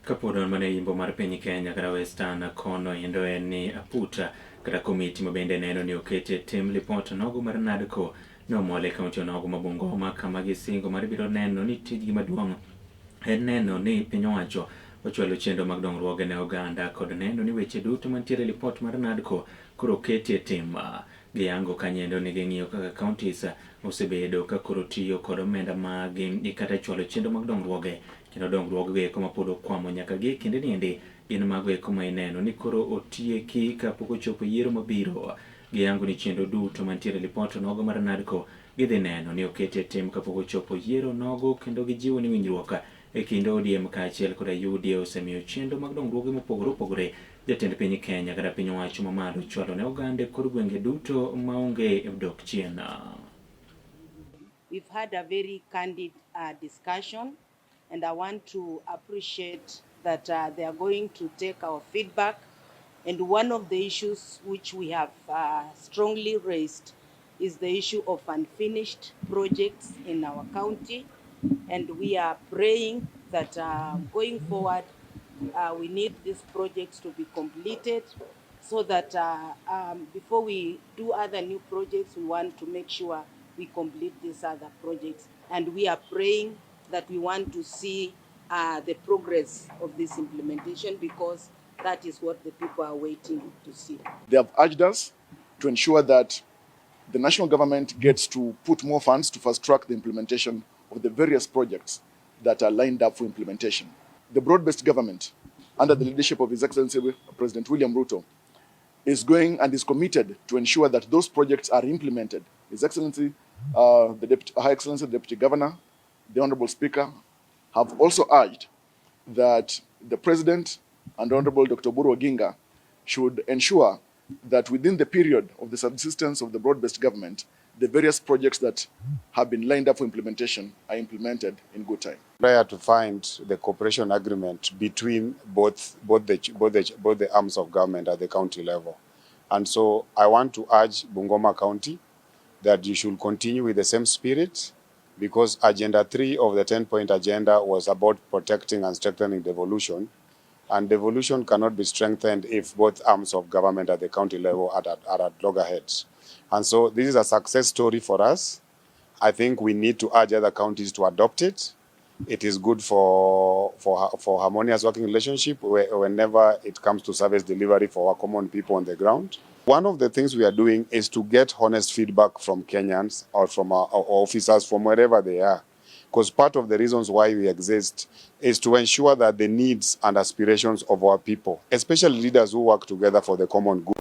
Kapod wan mana e yimbo mar piny Kenya kata Western kono endo en ni aputa kata komiti ma bende neno ni okete tim lipot nogo mar NADCO nomol e kaunti onogo ma Bungoma kama gisingo mar biro neno ni tijgi maduong' en neno ni piny owacho ochwalo chenro mag dongruoge ne oganda kod neno ni weche duto mantiere e lipot mar NADCO koro oketi e tim. Giyango kanyendo ni ging'iyo kaka counties osebedo ka koro tiyo kod omenda maggi kata chwalo chenro mag dongruoge kendo dongruogego eko ma pod okwamo nyaka gi e kinde niendi gin mago eko ma ineno ni koro otieki kapok ochopo yiero mabiro. Giyango ni chenro duto mantiere e lipot nogo mar NADCO gidhi neno ni oketi e tim kapok ochopo yiero nogo kendo gijiwo ni winjruok e kind ODM kaachiel koda UDA osemiyo chenro mag dongruoge mopogore opogore jatend piny Kenya kata piny owacho mamalo chwalo ne oganda e kor gwenge duto maonge dok chien. We've had a very candid discussion, and I want to appreciate that they are going to take our feedback. And one of the issues which we have strongly raised is the issue of unfinished projects in our county. And we are praying that going forward, we need these projects to be completed so that before we do other new projects, we want to make sure we complete these other projects. And we are praying that we want to see the progress of this implementation, because that is what the people are waiting to see. They have urged us to ensure that the national government gets to put more funds to fast track the implementation of the various projects that are lined up for implementation. The broad-based government, under the leadership of His Excellency President William Ruto, is going and is committed to ensure that those projects are implemented. His Excellency, the Deputy, Her Excellency the Deputy Governor, the Honorable Speaker, have also urged that the President and Honorable Dr. Oburu Oginga should ensure that within the period of the subsistence of the broad-based government, the various projects that have been lined up for implementation are implemented in good time. Rare to find the cooperation agreement between both the arms of government at the county level. And so I want to urge Bungoma County that you should continue with the same spirit, because Agenda 3 of the 10-point agenda was about protecting and strengthening devolution. And devolution cannot be strengthened if both arms of government at the county level are at loggerheads. And so this is a success story for us. I think we need to urge other counties to adopt it. It is good for harmonious working relationship whenever it comes to service delivery for our common people on the ground. One of the things we are doing is to get honest feedback from Kenyans or from our officers from wherever they are. Because part of the reasons why we exist is to ensure that the needs and aspirations of our people, especially leaders who work together for the common good,